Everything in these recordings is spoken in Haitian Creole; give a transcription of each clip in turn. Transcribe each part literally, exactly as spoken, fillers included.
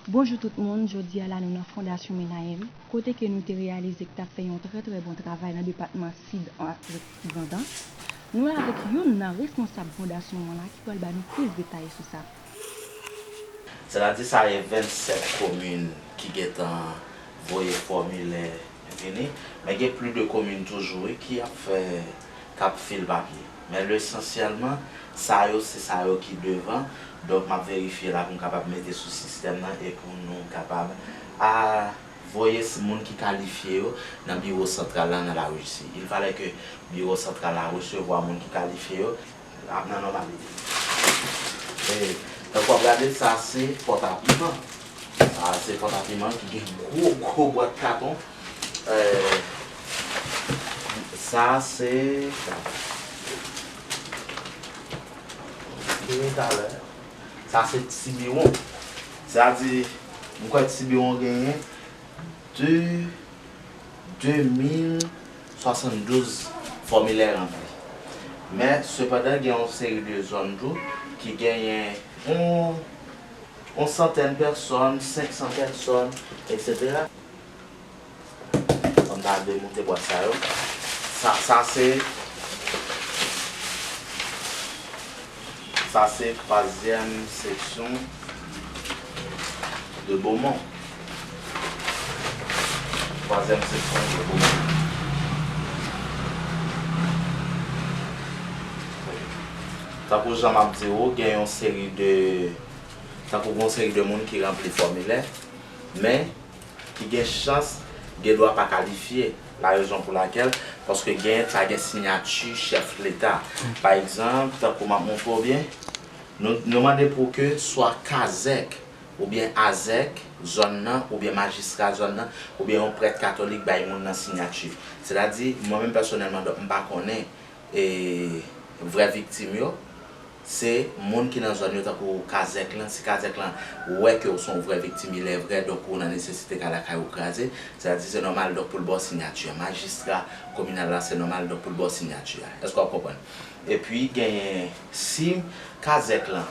Bonjou tout moun, jodi a la nou nan Fondasyon Menayem, kote ke nou te reyalize ke t ap fè yon trè trè bon travay nan depatman Sid avèk Grandans. Nou la avèk youn nan responsab fondasyon an la ki pral ba nou plis detay sou sa. Sètadi sa gen vennsèt komin ki gentan voye fòmilè vini, men gen plis de komin toujou wi ki ap fè, k ap fil papye. Men lesansyèlman, sa yo se sa yo ki devan, donk m ap verifye la pou m kapab mete sou sistèm nan e pou nou kapab a voye moun ki kalifye yo nan biwo santral la nan Larisi. Il fallait que biwo santral la resevwa moun ki kalifye yo ap nan nòmalite. E, tankou w ap gade, sa se pòtapiman. Sa se pòtapiman ki gen gwo gwo bwat katon. E, sa se, sa se ti biwon. Sètadi, m kwè ti biwon genyen de de mil swasanndouz fòmilè ranpli. Men, sepandan, gen yon seri de zòn tou ki genyen yon, yon santèn pèsòn, senk san pèsòn, etsetera. An ta demonte bwat sa yo. Sa, sa se Sa se twazyèm seksyon de Beaumont. Twazyèm seksyon de Beaumont. Tankou jan m ap di w, gen yon seri de, tankou gen yon seri de moun ki ranpli fòmilè, men ki gen chans, gen dwa pa kalifye. La rezon pou lakèl, paske gen, sa gen siyati chèf leta. Pa egzanp, tankou m ap montre w byen, nou, nou mande pou ke swa kazèk, oubyen azèk zòn nan, oubyen majistra zòn nan, oubyen yon prèt katolik bay moun nan siyati. Sètadi, mwen menm pèsonèlman, donk, m pa konnen e vrè viktim yo, se moun ki nan zòn yo, tankou kazèk lan. Si kazèk lan wè ke w se yon vrè viktim, il est vrai, donk ou nan nesesite kay lakay ou kraze, sètadi se nòmal, donk, pou l ba w siyati a. Majistra kominal la, se nòmal, donk, pou l ba w siyati a. Èske w ap konprann? Epi, genyen, si kazèk lan,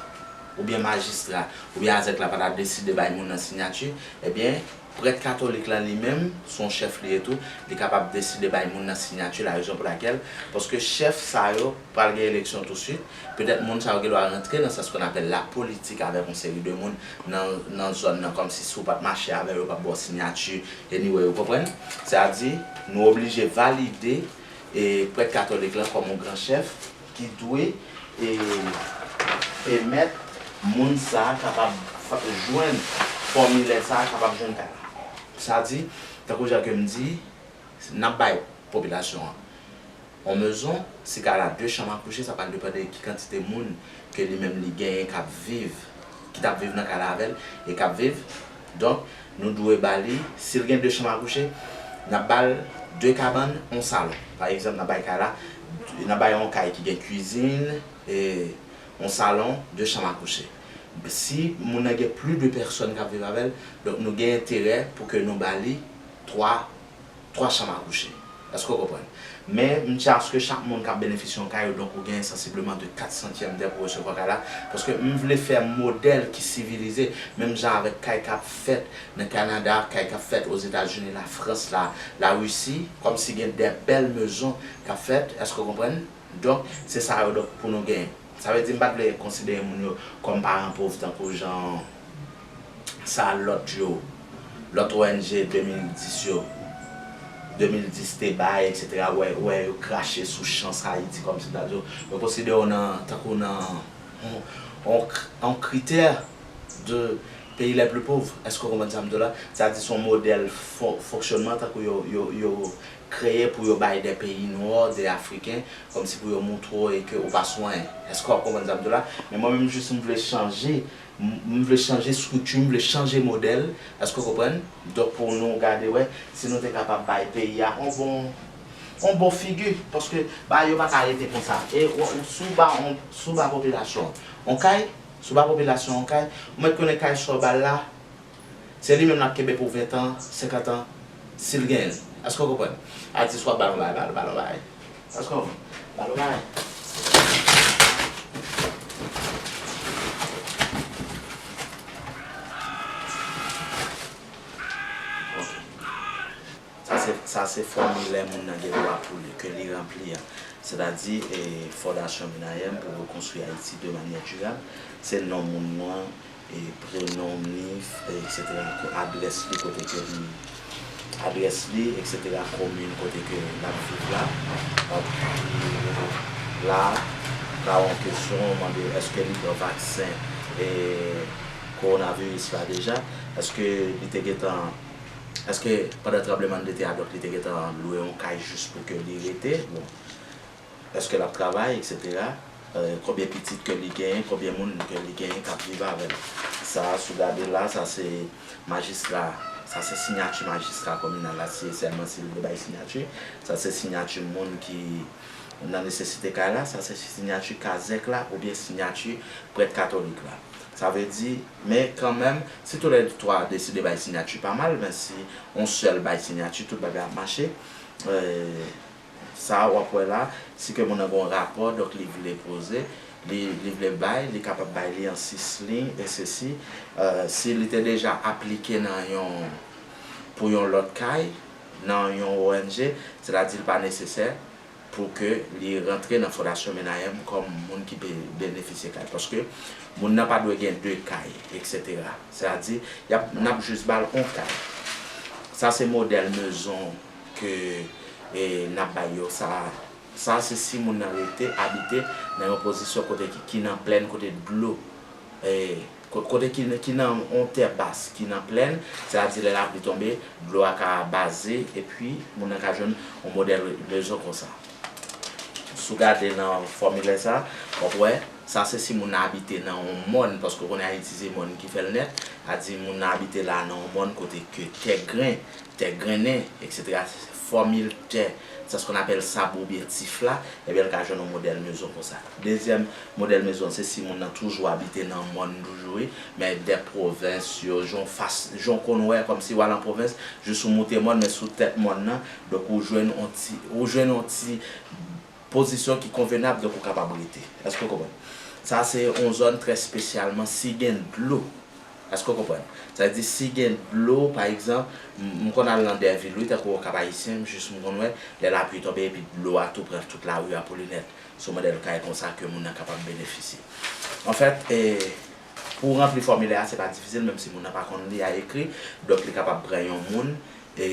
oubyen majistra, oubyen azèk la pa ta deside bay moun nan siyati, ebyen, prèt katolik lan li menm, se yon chèf li ye tou, li kapab deside bay moun nan siyati, la rezon pou lakèl, paske chèf sa yo pral gen eleksyon touswit, petèt moun sa yo gen dwa rantre nan sa ce qu'on appelle la politique avèk yon seri de moun nan, nan zòn nan, kòmsi si w pa t mache avè yo, yo p ap ba w siyati, anyway, ou konprann? Sètadi, nou oblije valide e prèt katolik lan kòm yon gran chèf ki dwe e pèmèt moun sa a kapab fa- jwenn fòmilè sa a, kapab jwenn kay la. Sa di, tankou jan ke m di, n ap bay popilasyon an yon mezon, si kay la de chanm a kouche, sa pral depann de ki kantite moun ke li menm li genyen k ap viv, ki t ap viv nan kay la avè l e k ap viv. Donk, nou dwe ba li, si l gen de chanm a kouche, n ap ba l de kabann, yon salon. Pa egzanp, n ap bay kay la, n ap bay yon kay ki gen kwizin, e yon salon, de chanm a kouche. Si moun nan gen plis de pèsòn k ap viv avè l, donk nou gen enterè pou ke nou ba li twa twa chanm a kouche. Èske w konprann? Men, m tya aske chak moun k ap benefisye yon kay, donk ou gen sansibleman de kat santyèm dè pou resevwa kay la, paske m vle fè modèl ki sivilize, menm jan avèk kay k ap fèt nan Kanada, kay k ap fèt Ozetazini, Lafrans, la, Larisi, kòmsi gen de bèl mezon k ap fèt, èske w konprann? Donk, se sa yo donk pou nou genyen. Sa vle di m pa t vle konsidere moun yo kòm paran pòv tankou jan sa lòt yo, lòt O N G de mil dis yo, de mil dis te bay, etsetera, wè, wè yo krache sou chans Ayiti kòmsi ta di yo, yo konsidere w nan, tankou nan yon, yon, yon kritè de pays les plus pauvres. Èske w konprann sa m di w la? Sa di se yon modèl fon- fonksyònman tankou yo, yo, yo kreye pou yo bay de peyi nwa, de Afriken, kòmsi pou yo moutre w e ke ou pa sou anyen. Èske w ap konprann sa m di w la? Men mwen menm jis m vle chanje, m, m vle chanje estrikti, m vle chanje modèl. Èske w konprann? Donk pou nou gade wè si nou te kapab bay peyi a yon bon, yon bon figi. Paske bagay yo pa ka rete konsa. E w, w, si w ba, yon, si w ba popilasyon yon kay, si w ba popilasyon yon kay, ou mèt konnen kay sa w ba l la, se li menm l ap kenbe pou ven tan, senkant an, si l genyen l. Èske w konprann? A di swa ba l yon bagay, ba l, ba l yon bagay. Èske w konprann? Ba l yon bagay. Sa se fòmilè moun nan gen dwa pou li, ke li ranpli a. Sètadi, e, Fondasyon Menayèm pou rekonstwi Ayiti de manyè dirab, se non moun nan, e, prenon li, e, eksetera, ko-, adrès li kote ke li, adrès li, eksetera, komin kote ke l ap viv la. Epi, la, ka yon kesyon, mande èske li pran vaksen, e, kowonaviris la deja, èske li te gentan, èske pandan tranblemann de tè a, donk, li te gentan lwe yon kay jis pou ke li rete, bon, èske l ap travay, eksetera. Euh, konbyen pitit ke li genyen, konbyen moun ke li genyen k ap viv avè l. Sa, si w gade la, sa se majistra, sa se siyati majistra kominal la, si, sèlman si l te bay siyati. Sa se siyati moun ki nan nesesite kay la, sa se siyati kazèk la oubyen siyati prèt katolik la. Sa vle di, men kanmenm, si toulètwa deside bay siyati pa mal, men si yon sèl bay siyati, tout bagay ap mache. Euh, sa w ap wè la, si ke moun nan gen yon rapò, donk li vle poze, li, li vle bay, li kapab bay li an sis liy, e sesi, euh, si li te deja aplike nan yon, pou yon lòt kay, nan yon O N G, sètadi li pa nesesè pou ke li rantre nan Fondasyon Menayèm kòm moun ki pe benefisye kay. Paske moun nan pa dwe gen de kay, eksetera. Sètadi, y ap, n ap jis ba l yon kay. Sa se modèl mezon ke, e, n ap bay yo. Sa, sa se si moun nan rete, abite nan yon pozisyon kote ki, ki nan plèn, kote dlo, e, ko-, kote ki, ki nan yon tè bas, ki nan plèn, sètadi lè lapli tonbe, dlo a ka baze, epi moun nan ka jwenn yon modèl mezon konsa. Si w gade nan fòmilè sa, w ap wè, sa se si moun nan abite nan yon mòn, paske w konnen Ayiti se mòn ki fè l nèt, a di moun nan abite la nan yon mòn kote ke tè gren, tè grennen, eksetera, fòmil tè, c'est ce qu'on appelle sab oubyen tif la, ebyen l ka jwenn yon modèl mezon konsa. Dezyèm modèl mezon, se si moun nan toujou abite nan mòn toujou, wi, men dè pwovens yo, jan w fas, jan w konn wè, kòmsi w al an pwovens, jis ou moute mòn, men sou tèt mòn nan, donk ou jwenn yon ti, ou jwenn yon ti pozisyon ki konvenab, donk ou kapab rete. Èske w konprann? Sa se yon zòn trè espesyalman si gen dlo. Èske w konprann? Sa vle di si gen dlo, pa egzanp, m, m konn al nan dè vil, wi, tankou Okap Ayisyen, m jis m konn wè, lè lapli tonbe epi dlo a tou pran tout lari a pou li nèt. Se yon modèl kay konsa ke moun nan kapab benefisye. Anfèt, e, pou w ranpli fòmilè a, se pa difisil, menm si moun nan pa konn li a ekri, donk li kapab pran yon moun, e,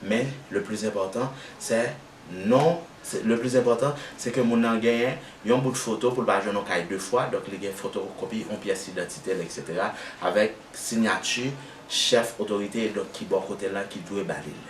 men, le plus important, c'est non, se, le plus important, se ke moun nan genyen yon bout foto pou l pa jwenn yon kay de fwa, donk li gen fotokopi yon pyès idantite l, eksetera, avèk siyati chèf otorite, donk ki bò kote l lan ki dwe ba li l.